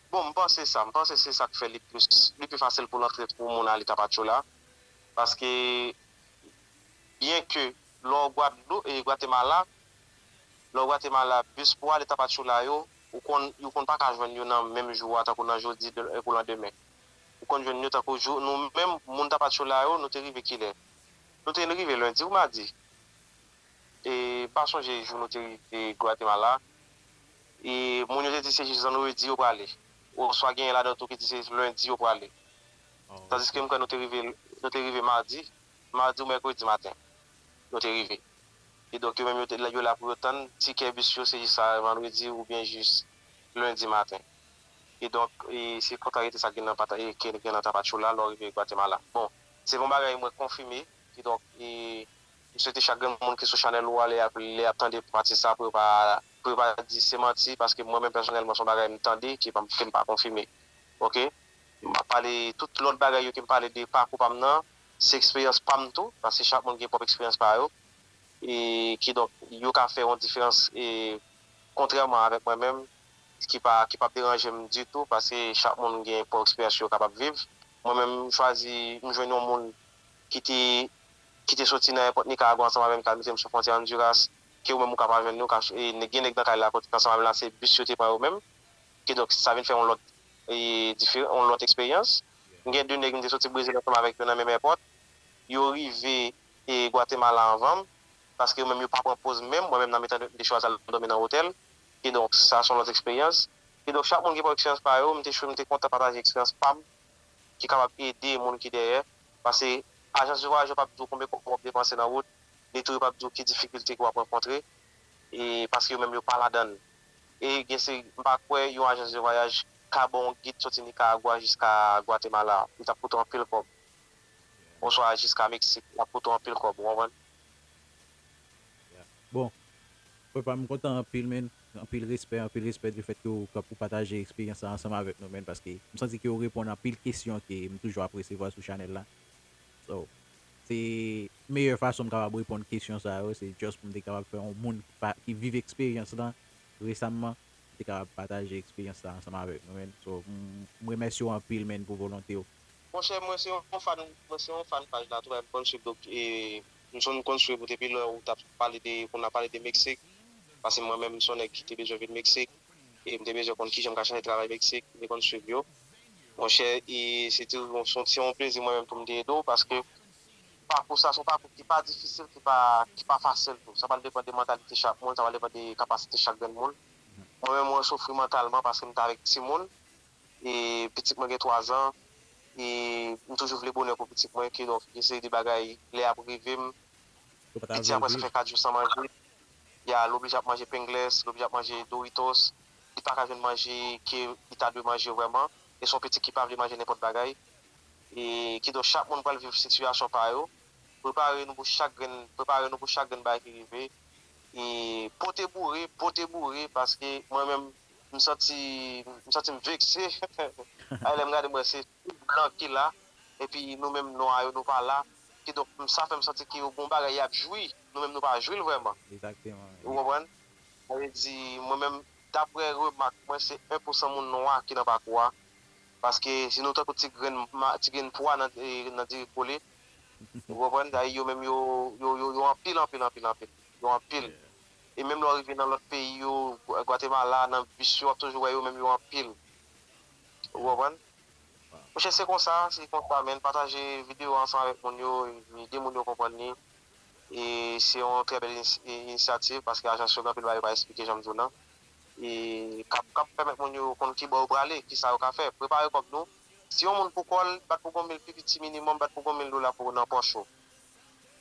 Bon, m panse sa, m panse se sa k fè li plis, li pi fasil pou l antre pou moun ale Tapatchoula, paske byen ke lè w Gwadloup e Gwatemala, lè w Gwatemala, bis pou ale Tapatchoula yo, ou konn, ou konn pa ka jwenn yo nan menm jou a, tankou nan jodi pou landemen. Ou konn jwenn yo tankou jou, nou menm, moun Tapatchoula yo, nou te rive kilè? Nou te rive lendi ou madi. E m pa sonje jou nou te rive Gwatemala. E moun yo te di se jis vandredi yo prale. Oswa genyen ladan yo tou ki di se lendi yo prale. Tandiske m kwè nou te rive, nou te rive madi, madi ou mèkredi maten, nou te rive. Kidonk, yo menm yo te, yo la pou yo tann tikè bis yo, se jis sa vandredi oubyen jis lendi maten. Kidonk, e se kontrarite sa ki gen nan, ki gen nan Tapatchoula lè w rive Gwatemala. Bon, se pa yon bagay mwen konfime, kidonk, e m swete chak grenn moun ki sou chanèl ou a, lè y ap, lè y ap tande pati sa, pou yo pa, pou yo pa di se manti, paske mwen menm pèsonèlman, se yon bagay m tande, ki pa, ke m pa konfime. Oke? M ap pale tout lòt bagay yo ke m pale de pakou pa m nan, se eksperyans pa m tou, paske chak moun gen pwòp eksperyans pa yo, e kidonk, yo ka fè yon diferans, e kontrèman avèk mwen menm, ki pa, ki p ap deranje m ditou, paske chak moun gen pwòp eksperyans yo kapab viv. Mwen menm, m chwazi, m jwenn yon moun ki te, ki te soti nan èpòt Nikaragwa ansanm avè m, k al mete m sou fwontyè Honduras, ke ou menm ou ka pa jwenn li, ou ka, e, gen nèg nan kay la, kote ansanm avè m la, se bis yo te pran yo menm. Kidonk, sa vin fè yon lòt, e, diferan, yon lòt eksperyans. M gen de nèg m te soti Brezil ansanm avèk yo nan menm èpòt. Yo rive, e, Gwatemala anvan m, paske yo menm yo pa pran poz menm. Mwen menm nan mitan de, m te chwazi al dòmi nan otèl. Kidonk, sa se yon lòt eksperyans. Kidonk, chak moun gen pwòp eksperyans pa yo. M te chou, m te kontan pataje eksperyans pa m ki kapab ede moun ki dèyè. Paske ajans de vwayaj yo p ap di w konbyen kòb w ap depanse nan wout, ni tou yo p ap di w ki difikilte ke w ap rankontre, e paske yo menm yo pa ladan l. E gen se, m pa kwè yon ajans de vwayaj ka ba w yon gid soti Nikaragwa jiska Gwatemala, li t ap koute w anpil kòb. Oswa jiska Meksik, l ap koute w anpil kòb, ou konprann? Bon, papa, m kontan anpil, men. Anpil respè, anpil respè du fait ke ou, ou pataje eksperyans sa ansanm avèk nou, man, paske m santi ke ou reponn anpil kesyon ke m toujou ap resevwa sou chanèl la. So, se meyè fason m kapab reponn kesyon sa yo, se just pou m te kapab fè yon moun ki pa, ki viv eksperyans lan resamman, te kapab pataje eksperyans sa ansanm avèk nou, man. So, m, m remèsye w anpil, man, pou volonte w. Monchè, mwen se yon fan, mwen se yon fan paj la tou, m konn swiv, e, m konn swiv ou depi lè ou t ap pale de, ou konn ap pale de Meksik, paske mwen menm m se yon nèg ki te bezwen vin Meksik, e m te bezwen konn kijan m ka chache travay Meksik, m te konn swiv yo. Monchè, e se te yon, se yon, se yon plezi mwen menm pou m te ede w, paske pakou sa, se yon pakou ki pa difisil, ki pa, ki pa fasil tou. Sa pral depann de mantalite chak moun, sa pral depann de kapasite chak grenn moun. Mwen menm, mwen soufri mantalman paske m te avèk timoun, e pitit mwen gen twa zan, e m toujou vle bonè pou pitit mwen, kidonk, gen seri de bagay, lè y ap rive m, piti a prèske fè kat jou san manje, ya, l oblije ap manje Pringles, l oblije ap manje Doritos, li pa ka jwenn manje ke li ta dwe manje vrèman, e se yon pitit ki pa vle manje nenpòt bagay. E kidonk, chak moun pral viv sitiyasyon pa yo. Prepare nou pou chak grenn, prepare nou pou chak grenn bagay ki rive. E pote boure, pote boure, paske mwen menm, m santi, m santi m vekse. Ay, lè m gade, m wè se tout blan ki la, epi nou menm nwa yo, nou pa la. Kidonk, m, sa fè m santi ke yo gon bagay y ap jwi, nou menm nou pa jwi l vrèman. Ou konprann? Sa vle di, mwen menm, daprè remak mwen, se en pou san moun nwa ki nan pakou a. Paske si nou tankou ti grenn, ma- ti grenn pwa nan, e, nan diri kole, ou konprann? Sa yo menm yo, yo, yo, yo anpil, anpil, anpil, anpil. Yo anpil. E menm lè w rive nan lòt peyi yo, Gwa- Gwatemala, nan bis yo, w ap toujou wè yo menm yo anpil. Ou konprann? Monchè, se konsa, se konsa, men pataje videyo a ansanm avèk moun yo, ede moun yo konprann li. E se yon trè bèl inis- e, inisyativ, paske ajans yo gen anpil bagay yo pa eksplike, jan m di w lan. E k ap, k ap pèmèt moun yo konn ki bò yo prale, ki sa yo ka fè. Prepare kòb nou. Si yon moun pou kò l, bat pou gon mil pi piti minimòm, bat pou gon mil dola pou nan pòch ou.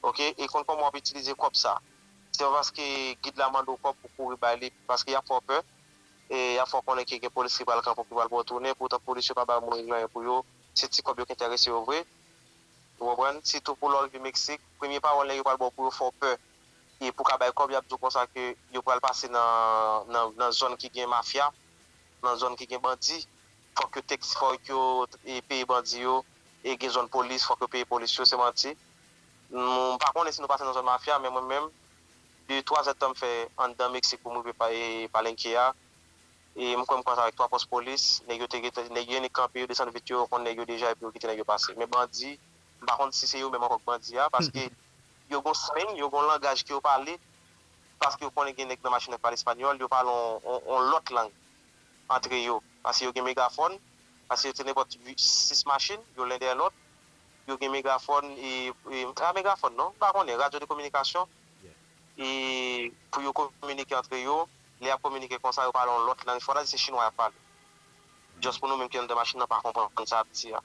Oke? E konn kòman w ap itilize kòb sa. Se pa paske gid la mande w kòb pou kouri bay li, paske y ap fè w pè. E y ap fè w konnen ke gen polis ki pral kanpe w, ki pral pran w tounen. Poutan, polis yo pa bay moun règle anyen pou yo. Se ti kòb yo ki enterese yo vre. Ou konprann? Sitou pou lè w rive Meksik, premye pawòl nèg yo pral ba w pou yo fè w pè. E pou w ka bay kòb, y ap di w konsa ke yo pral pase nan, nan, nan zòn ki gen mafya, nan zòn ki gen bandi. Fòk yo teks, fòk yo, e, peye bandi yo, e gen zòn polis, fòk yo peye polis yo, se manti. Nou, m pa konnen si nou pase nan zòn mafya, men mwen menm, de twa zèdtan m fè anndan Meksik pou m rive pa, e, Palenque a. E m kwè m kwaze avèk twa pòs polis, nèg yo te gentan, nèg yo annik kanpe, yo desann vit yo, yo konn nèg yo deja, epi yo kite nèg yo pase. Men bandi, m pa konn si se yo menm ankò k bandi a, paske yo gon slang, yo gon langaj ke yo pale, paske yo konnen gen nèg nan machin nan ki pale espanyòl, yo pale on, on, on lòt lang antre yo. Paske yo gen megafòn, paske yo te nenpòt uit, sis machin, yo len dèyè lòt, yo gen megafòn, e, e, pa megafòn non, m pa konnen, radyo de kominikasyon, e pou yo kominike antre yo, lè y ap kominike konsa, yo pale yon lòt lang, fò ta di se chinwa y ap pale. Just pou nou menm ki anndan machin nan pa konprann sa y ap di a.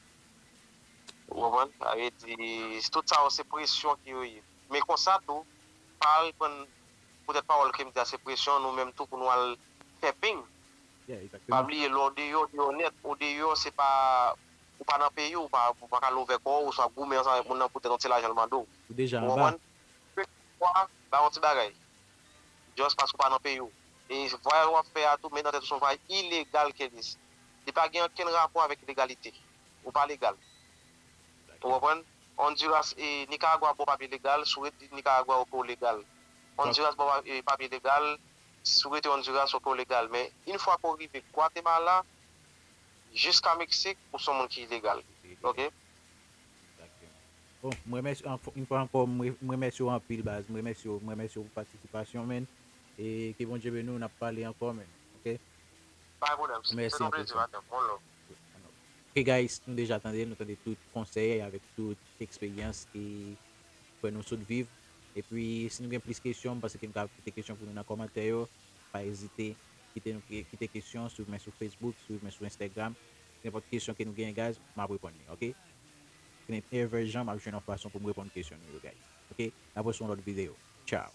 Ou konprann? Sa vle di, tout sa yo se presyon ke yo ye. Men konsa tou, pa al pran poutèt pawòl ke m di a se presyon, nou menm tou pou nou al fè ping. Pa bliye, lè w deyò, deyò nèt, ou deyò, se pa, ou pa nan peyi w, ou pa, ou pa ka al ouvè kò w, oswa goumen ansanm avèk moun nan poutèt yon ti lajan l mande w. Ou konprann? Fwa, ba yon ti bagay. Just paske w pa nan peyi w. E vwayaj w ap fè a tou, met nan tèt ou se yon vwayaj ilegal ke l ye. Li pa gen okenn rapò avèk legalite. Ou pa legal. Ou konprann? Honduras e Nicaragua ba w papye legal, si w ret Nicaragua, oke, w legal. Honduras ba w pa- e, papye legal, si w rete Honduras, oke, w legal. Men, yon fwa ke w rive Guatemala, jiska Meksik, ou se yon moun ki ilegal. Oke? Bon, m remèsye, ankò- yon fwa ankò, m re- m remèsye w anpil, baz. M remèsye w, m remèsye w pou patisipasyon, man. E ke Bondye beni w, n ap pale ankò, man. Oke? Pa gen pwoblèm. Mèsi anpil, frè. Bon love. Ok, guys, nou deja tande, nou tande tout konsèy avèk tout eksperyans ke frè nou sot viv. Epi, si nou gen plis kesyon, m panse ke nou ka kite kesyon pou nou nan kòmantè yo. Pa ezite, kite nou, kite kesyon, swiv mwen sou Facebook, swiv mwen sou Instagram. Nenpòt kesyon ke nou genyen, guys, m ap reponn li, ok? Nenpòt jan, m ap jwenn yon fason pou m reponn kesyon nou yo, guys. Ok? N ap wè sou yon lòt videyo. Ciao.